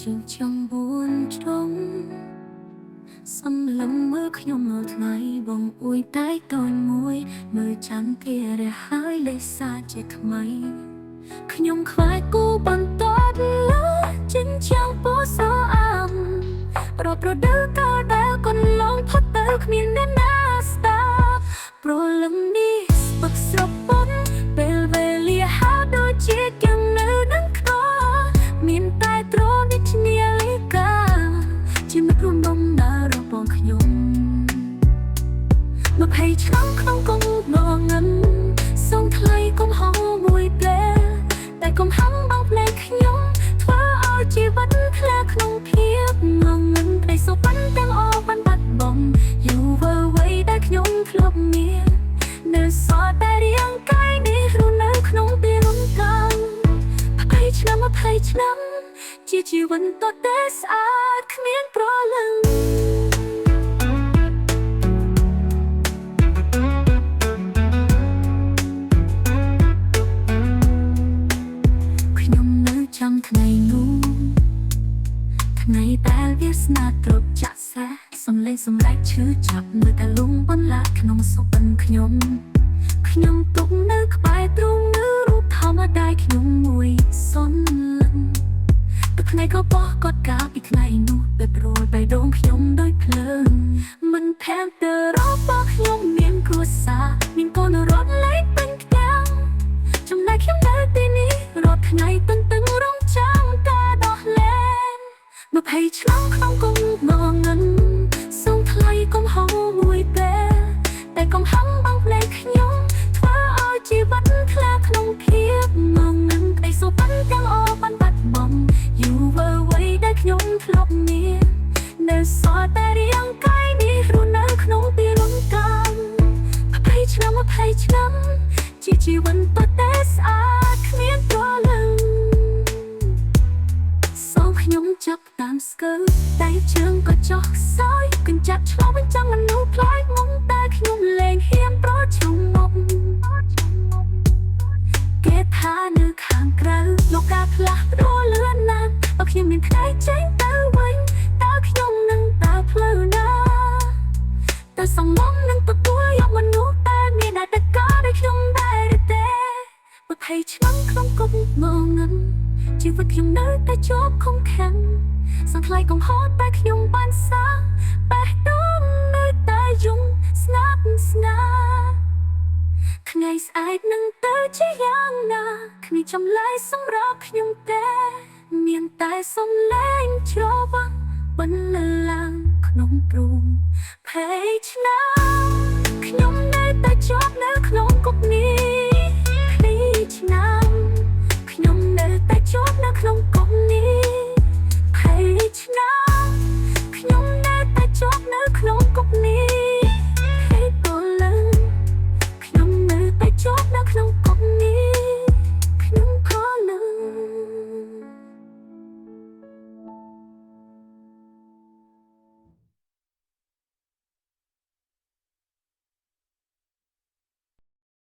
ជាងចង់បួនជ្រុងសំលឹមមើលខ្ញុំរាល់ថ្ងៃបងអួយតែតូនមួយមើលចាំគេរះហើយលេសាជាថ្មីខ្ញុំខ្លាចគូបន្តលើចិនចាំងពោសអាមប្រប្រដៅកាលដែលកន្លងផុតទៅគ្មានអ្នកណាស្ដាប់ព្រលឹមនេះស្ពឹកស្រពន់ពេលវេលាហាដូចជាគំនៅនឹងខ្នល់មានតែត្រនេះជានាឡិកាជាមិត្តរួមដំណើររបស់ខ្ញុំ20ឆ្នាំក្នុងគុកងងឹមសូមថ្លៃកុំហងមួយពេលតែកុំហំបងភ្នែកខ្ញុំធ្វើឲ្យជីវិតធ្លាក់ក្នុងភាពងងឹមក្តីសុបិនទាំងអស់បានបាត់បង់យុវវ័យដែលខ្ញុំធ្លាប់មាននៅសល់តែរាងកាយនេះរស់នៅក្នុងទីរំកាំ20ឆ្នាំ20ឆ្នាំជាជីវិតតតែស្អាតគ្មានប្រលឹង ខ្ញុំនៅចាំថ្ងៃនោះថ្ងៃដែលវាសនាទ្របចាក់សេះសំលេងសម្រែកឈឺចាប់នៅតែលងបន្លាក្នុងសុបិនខ្ញុំខ្ញុំទុកនៅក្បែរទ្រូងនៅរូបធម្មតាខ្ញុំមួយសុនលឹងទឹកថ្ងៃក៏បោះកត់កាលពីថ្ងៃនោះពេលព្រួលបេះដូងខ្ញុំដូចភ្លើងមិនថែមទៅរបស់ខ្ញុំមានគ្រួសារមានកូនរត់លេងពេញផ្ទាំង ចំណែកខ្ញុំនៅទីនេះរាល់ថ្ងៃទន្ទឹងរង់ចាំការដោះលែង20ឆ្នាំក្នុងគុកងងឹងសូមថ្លៃកុំហងមួយពេលតែកុំហំបងភ្នែកខ្ញុំធ្វើឲ្យជីវិតធ្លាក់ក្នុងភាពងងឹងក្តីសុបិនទាំងអស់បានបាត់បង់យុវវ័យដែលខ្ញុំធ្លាប់មាននៅសល់តែរាងកាយនេះរស់នៅក្នុងទីរំកាំ20ឆ្នាំ20ឆ្នាំ ជាជីវិតតតែស្អាតគ្មានប្រលឹងសូមខ្ញុំចាប់តាមស្កើតែជើងក៏ចោះខ្សោយកញ្ចាក់ឆ្លងបញ្ចាំងមនុស្សប្លែកមុំតែខ្ញុំលែងហ៊ានប្រឈមមុខគេថានៅខាងក្រៅលោកការផ្លាស់ប្ដូរលឿនណាស់បើខ្ញុំមានថ្ងៃចេញទៅវិញតើខ្ញុំនឹងដើរផ្លូវណា តែសងំនឹងទទួលយកមនុស្សតែមានអតីតកាលដូចខ្ញុំដែរឬទេ20ឆ្នាំក្នុងគុកងងឹងជីវិតខ្ញុំនៅតែជាប់ឃុំឃាំងសងថ្លៃកំហុសតែខ្ញុំបានសាងបេះដូងនៅតែយំស្ងាត់ស្ងាត់ថ្ងៃស្អែកនឹងទៅជាយ៉ាងណាគ្មានចម្លើយសម្រាប់ខ្ញុំទេមានតែសំឡេងច្រវាក់បន្លឺឡើងក្នុងទ្រូង ភ័យឆ្នាំខ្ញុំនៅតែជាប់នៅក្នុងគុកនេះពីឆ្នាំខ្ញុំនៅតែជាប់នៅក្នុង